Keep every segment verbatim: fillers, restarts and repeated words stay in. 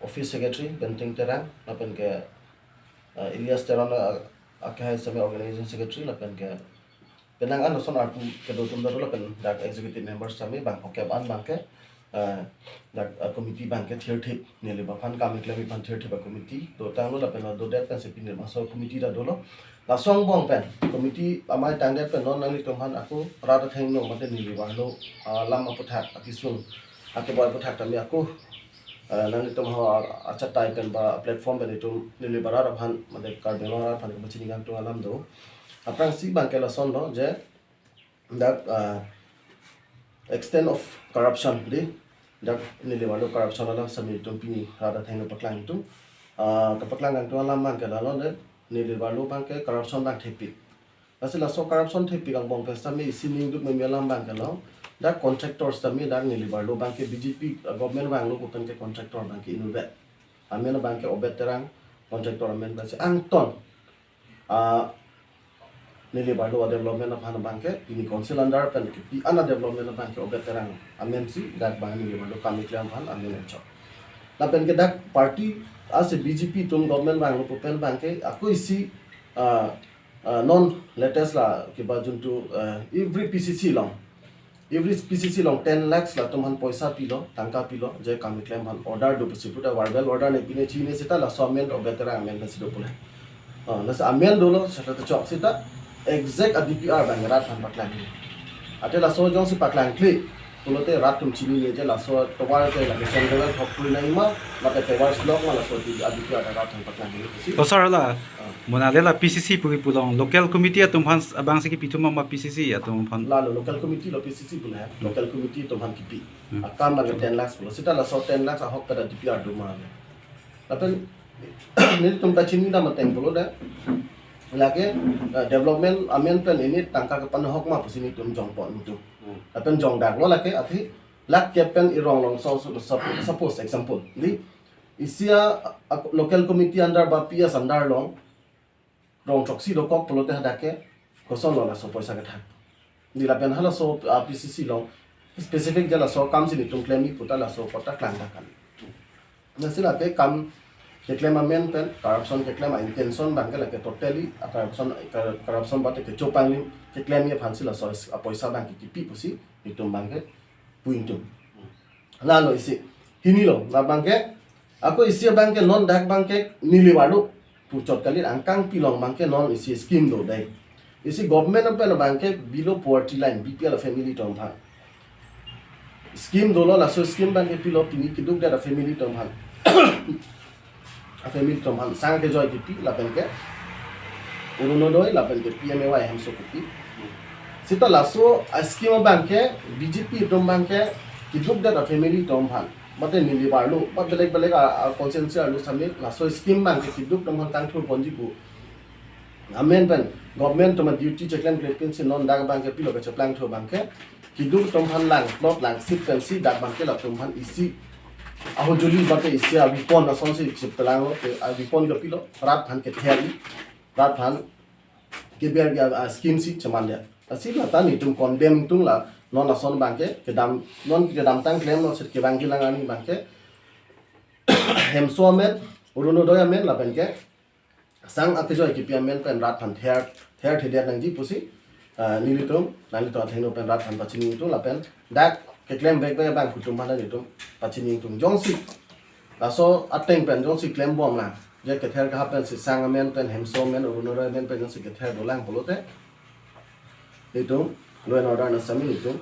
Office Secretary Benting Terang, lapen ke, eh, Elias Teron, eh, akehai seme Organizing Secretary, lapen ke penang an ason arpu kedo atum ta do, lapen dak executive members seme bang phokep an abang ke, eh, dak, eh, committee abang ke thirthip, neli aphan kam keklem aphan thirthip a-committee dotanglo, lapen ladodet pensi pini laso committee ta dolo. Laso angbong pen committee amei tangdet pen non nanglitum aphan ako rat athengno mate neli arlo, ah, alam aputhak, akesung, akeboi aputhak tame ako, ah, nanglitum ha achatai pen ba platform pen itum neli arat aphan mate Karbi Anglong arat aphan kepachini kangtung alam do. Aphrangsi abang ke lason do je dak, ah, extent of corruption di, dak neli arlo corruption alam seme itum pini rat athengno paklang itum, ah, kepaklang kangtung alam abang ke lalo de, neli arlo abang ke corruption abang thepik. Lasi laso corruption thepik angbong pen seme isi ning duk meme alam abang ke lo, dak contractor seme dak neli arlo abang ke B J P government vanglo pu pen ke contractor abang ke inutvet. Amen abang ke Obet Terang, contractor amen pensi angton, ah, neli arlo development aphan abang ke pini council under pen kepi an development abang ke Obet Terang amensi dak abang neli arlo kam keklem aphan amen enchok. Lapen ke dak party ase B J P atum government vanglo pu pen abang ke ako isi, ah, ah, non latest la kiba juntu, ah, every P C C along, every P C C along ten lakhs latum aphan poisa pilo, tangka pilo, je kam keklem aphan order do pusi puta verbal order ne pine chine seta laso amen Obet Terang amen pensi do pule. Ah, laso amen dolo seta chok seta exact a D P R abang rat aphan paklang. Ate laso jongsi paklangkle pulote rat atum chinine je laso tovar ke lake Central thok puri nangma, mate pavers block ma laso a D P R rat aphan paklangkle pusi. Oh, sir, la, ah, mona le la P C C pu kipu along local committee atum aphan abangsi kipi thum ma P C C atum aphan? Lalo local committee lo P C C pu le, local committee atum aphan kipi. Hmm. Akam lake ten lakhs pulo. Seta laso ten lakhs ahok pada D P R do ma le. Lapen nelitum kachini dam ateng pulo de, lake, eh, development amen pen ini tangka kepan ahok ma pusi nelitum jongpon itum. Hmm. Lapen jongdaklo lake athe lakh kep pen irong along so, so, sup-, suppose example di, isi a, a, local committee under ba P S under along rong throksi dokok pulote hadak ke kosonlo laso poisa kethak. Di lapen halaso, ah, P C C along specific je laso akam si nelitum klem-i puta laso kota klangdak kan. Lasi lake kam keklem amen pen corruption keklem a-intention abang ke lake totally a-corruption, corruption bate kecho panglim keklem-i aphansi laso apoisa abang ke kipi pusi nelitum abang ke pu ingtung. Lalo isi. Hini lo, labang ke, ako isi abang ke non dak abang ke neli arlo puchot kali angkang pilong abang ke non isi scheme do dei. Isi government pen abang ke below poverty line, B P L family atum aphan scheme dolo, laso scheme abang ke pilo pini keduk dak family atum aphan. A-family atum aphan sang kejoi kipi lapen ke Orunodoi lapen ke P M A Y hemso kipi. Seta laso a-scheme abang ke B J P atum abang ke keduk dak a-family atum aphan, mate neli arlo, mate belek belek a, a-constituency arlo same laso scheme abang ke keduk atum aphan kangthur ponji pu amen pen government atum a-duty cheklem klepin si non dak abang ke pilo kacheplang thu abang ke keduk atum aphan lang plot lang seat pensi dak abang ke latum aphan isi ahojoli mate isi a-weapon asonsi cheplang lo, ke a-weapon ke pilo, rat aphan kether-i, rat aphan keber ke a-scheme si cheman dia. Lasi lata nelitum condemn tung la non lason abang ke kedam, non kedamtang klemlo seta kevang kelang arni abang ke hemso amen, Orunodoi amen lapen ke sang akejoi kipi amen pen rat aphan ther, ther thedet nangji pusi, ah, nelitum, nanglitum athengno pen rat aphan pachini ingtung lapen dak keklem vekvek abang atum aphan nelitum pachini ingtung. Jongsi laso ateng pen jongsi klembom lang, je kether kehap pensi sang amen pen, hemso amen, Orunodoi amen pen jongsi kether dolang pulote, itum law and order na sami itum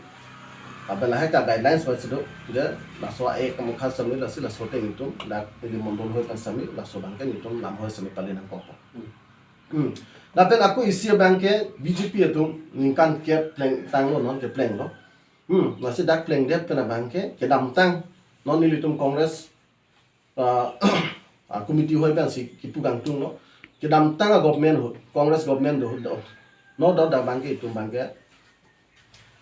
lapen lahai ka guidelines ba sido, je laso a-ek amukha sami lasi laso ateng itum dak ili mondol hoi pen sami laso abang ke itum lam hoi sami pali nangkok. Hmm. Lapen ako isi abang ke B J P atum ningkan kep plengtanglo, non keplenglo. Hmm, lasi dak plengdet pen abang ke kedamtang non ilitum Congress, ah, ah, committee hoi pensi kipu kangtunglo. Kedamtang a-government ahut, Congress government do ahut do. No doubt dak abang ke itum abang ke,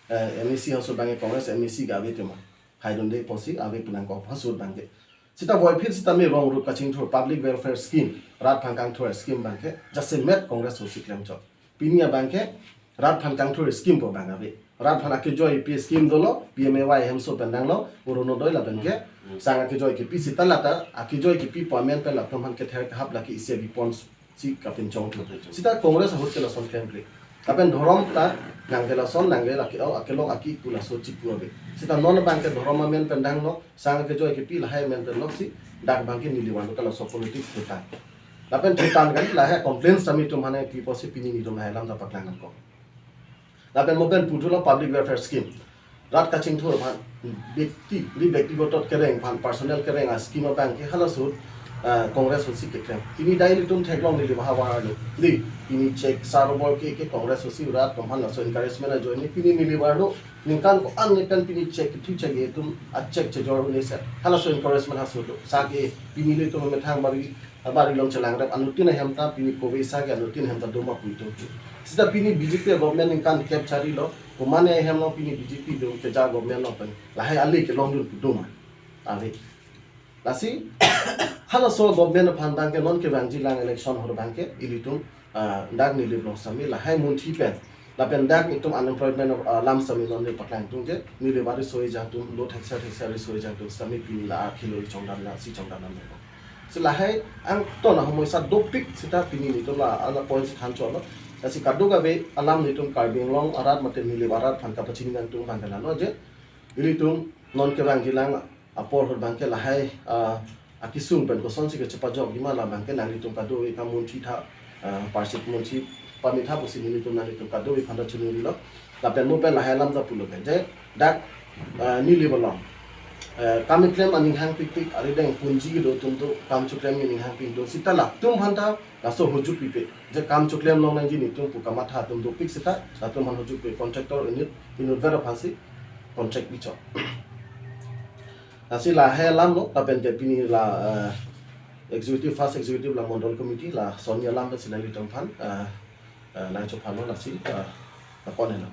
eh, M A C house abang ke Congress M A C ke ave tema. Haidunde pusi ave pu nangkok house abang ke. Seta voiphit seta me wrong route kachingthur public welfare scheme, rat aphan kangthur scheme abang ke jasemet Congress ahut si klemchot. Pini abang ke Rat aphan kangthur scheme pu abang ave. Rat aphan akejoi kipi scheme dolo, P M A Y hemso pen danglo, Orunodoi lapen ke, Hmm. sang akejoi kipi sita lata, akejoi kipipo amen pen latum aphan kether kehap lake isi avi ponsi kapinchong thu. Kapinchong. Sita Congress ahut ke lason klem kle. Lapen dhorom ta nang ke lason, nang ke lake, oh, akelong aki pu laso chipu ave. Sita non abang ke dhorom amen pen danglo, sang akejoi kipi lahai amen pen loksi, dak abang ke neli warlo ke laso politics thutan. Lapen thutan kan lahai complaints tame itum aphan pipo si pini nelitum lahai alam ta paklang nangkok. Lapen mo pen puthulo public welfare scheme. Rat kachingthur aphan, bekti, di bektigoto kereng aphan, personal kereng a-scheme abang ke halaso ahut, ah, Congress ahutsi keklem. Pini dai ilitum theklong neli bahavar lo. Di, pini check sarbor ke, ke Congress ahutsi rat atum aphan laso encouragement ajoine, pini neli warlo, ningkan ko-an ni pen pini check, thu check itum, a-check chejor un-e se. Halaso encouragement halaso ahut lo. Sa ke, pini ilitum methang bari, abari along chelangrap anuttin ahem ta pini kove sa ke anuttin ahem ta doma pu itum. Sita pini B J P government ningkan kep charilo, komane ahem along pini B J P dum keja government along pen lahai ale kelongdun pu doma. Ave. Lasi, halaso government aphan abang ke non kevangjilang election ahut abang ke ilitum, ah, dak neli along sami lahai munthi pen. Lapen dak itum unemployment, ah, alam sami non neli paklang tung je, neli bari soi jang atum lo thekser thekser soi jang atum sami pini la akhilo chongdam la si chongdam nam. Si lahai angton ahomoisa dopik sita pini nelitum la ala points than cholo. Lasi kadokave alam nelitum Karbi Anglong arat mate neli arat aphan kapachini nangtung abang ke lalo je. Ilitum non kevangjilang apor ahut abang ke lahai, ah, akesung pen kosonsi kechepajokji ma labang ke nanglitum kadokave kamunthi tha, ah, parsit munthi pame tha pusi nelitum nanglitum kadokave aphan ta chunurilo. Lapen mo pen lahai alam ta pulo ke je dak, ah, neli along, ah, kam keklem aning hangpikpik, arideng punji kedo atum do, kam choklem aning hangpik do, sita latum aphan ta laso ahut jut pipe. Je kam choklem long nangji nelitum pu kamatha atum dopik sita, latum aphan ahut jut pipe, contractor unit, inut ver aphansi contract bichok. Lasi lahai alam lo, lapen ke pini la, eh, executive, first executive la mondol committee, lason alam ta si nanglitum aphan, eh, eh, nangchophan lo lasi, eh, lapon helo.